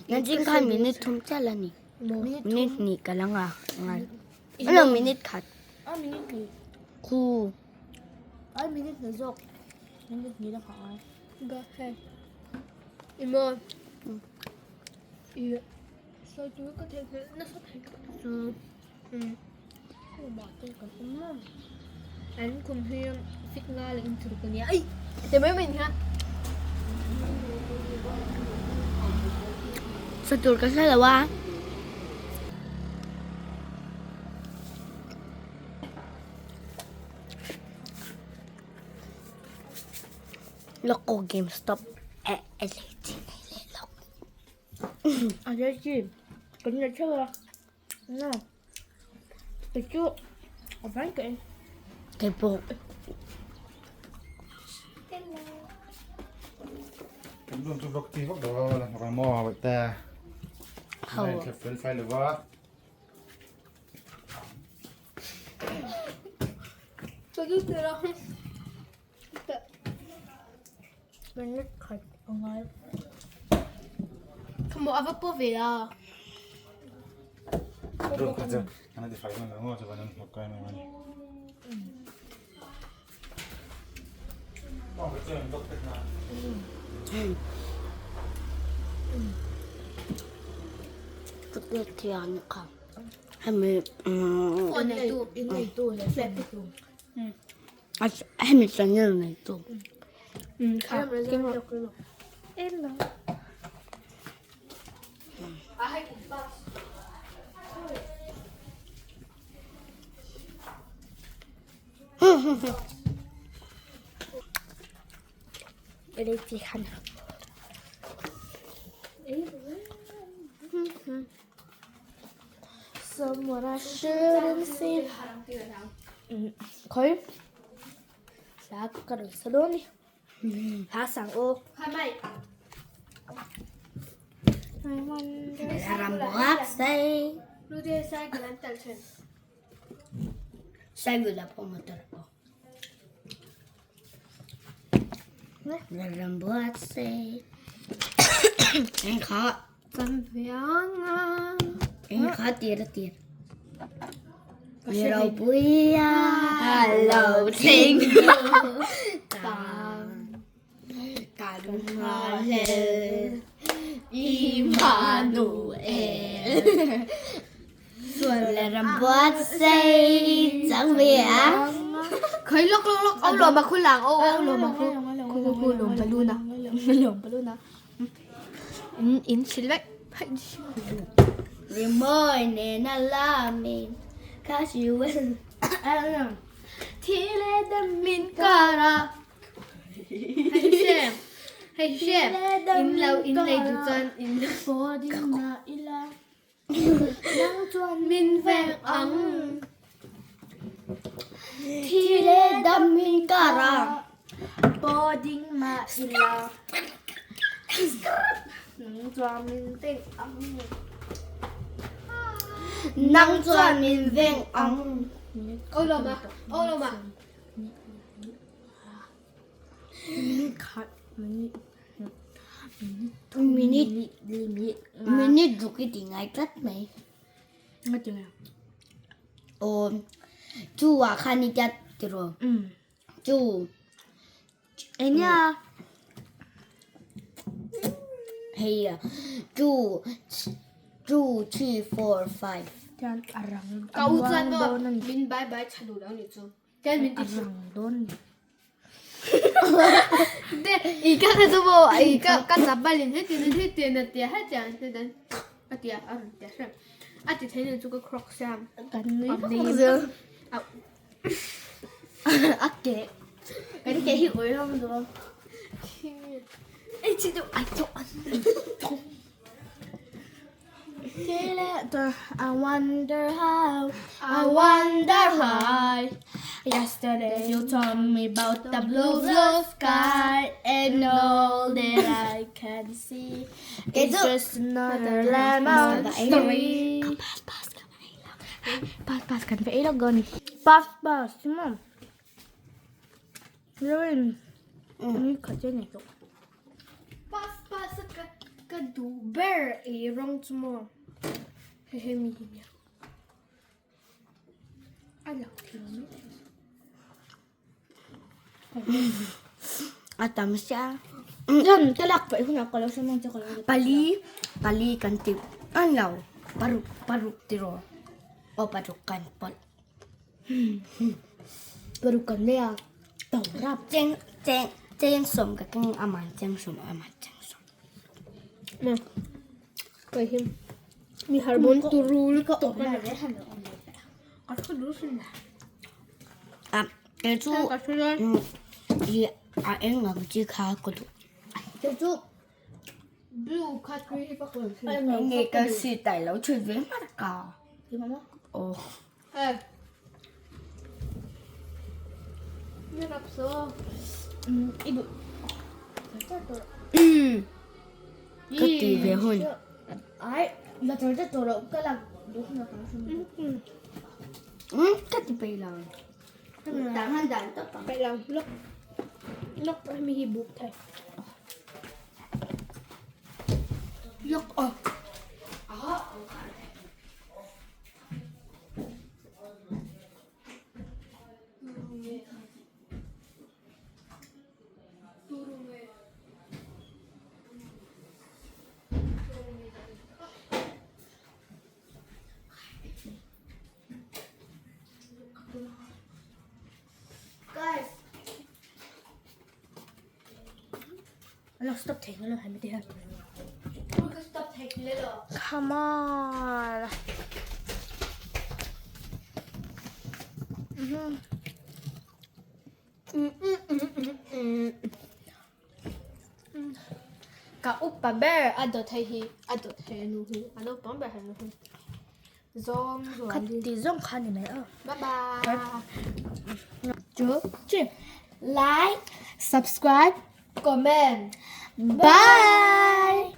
Nanjing khan minute thum chiah la ni. Minute hnih ka la nghah ngai. Alo minute khat. Khu. Sa tur ka hre lo a. Lawk aw game stop eh leh chi leh lawk. A rei chi kan nei theuh a. Na kei chu a vai ka en. Kei pawh. Minute khat a ngai. Khamo a va paw ve a. Kut thian kha. Hemi Phone neitu, in neitu leh flat neitu. Hemi channel neitu. Someone I shouldn't see. Khoi. Hla ka rawn sa dawn ni. Hla sang aw. Ram sei. Sai la pawh motor pawh. Ram buat sei. Eng kha. Eng kha tir a tir. Mi ropui a lo thleng ta. Kan nghahhlel Immanuel. Ram buat sei chang ve a. Khoi lok lok lok au lo ma khu lang au au lo ma khu khu khu khu lom balloon a lom balloon a in in sil vek Rimawi nen a lamin kha siwel Thi le dam min kar a Hei hre hei hre in lo in lei duh chuan in Nang chuan min veng ang Thi le dam min kar a Paw ding mah ila Nang chuan min veng ang Nang chuan min veng ang Aw lo ma aw lo ma Minute minute ruk i ti ngai tlat mai. Aw chu ah khan i tia tiraw chu Eng a? Hei two two three four five. Ka u chuan maw min bye bye tha duh lo nih chu. Ten min ti chu. De i ka ka chu maw i ka ka chapal in heti in heti in a tia hetiang hetiang a tia a rawn tia hrep a ti thei nen chu ka crocs siam. Kan nui vak zel. A ke kan ke hi ui hlawm duh. Ei chi chu ai chu an. I wonder how, I wonder why. Yesterday you told me about the blue, blue sky, and all that I can see is just another lemon tree. Pass, pass, kan va ei lawk. Pass, pass, kan va ei lawk dawn ni. Pass pass ti maw? Heroin ni khat che nei tawh. Pass pass a ka ka duh ber ei rawng chu maw hei hei mi hi nia. A lang thei lo mai thei. A tam sia. Chuan ka lak paih hunah ka lo hre mang che ka lo. Pali pali kan ti an lo paruk paruk tiraw aw paruk kan pawlh. Paruk kan nei a to rap. Cheng cheng cheng sawm ka keng aman cheng sawm aman cheng sawm. Ma kai him mi harbon turu lutuk a ni. Ka thu duh sin la. A kei chu Ka thu dawn. I a eng ang chi kha ka duh. Kei chu blue kha tui hi ka kawl thin. Nge ka si tai lo chhut ve hmar ka. Aw. Hey. Ni rap so. I duh. Ka ti ve hun. Ai, la tor te tor ka lak duh na ka hre. Ka ti peih lo. Dan han dan tawp ang. Peih lo. Lok. Lok mi hi buk thei. Lok aw. Guys. Lo stop thei lo hai mi te. Stop thei lo. Come on. Ka upa ber a dawt hei hi a dawt hei a nu hi a naupang ber hei a nu hi zawng zual Kha ti zawng kha ni mai aw. Bye bye. Chu chi like, subscribe, comment. Bye.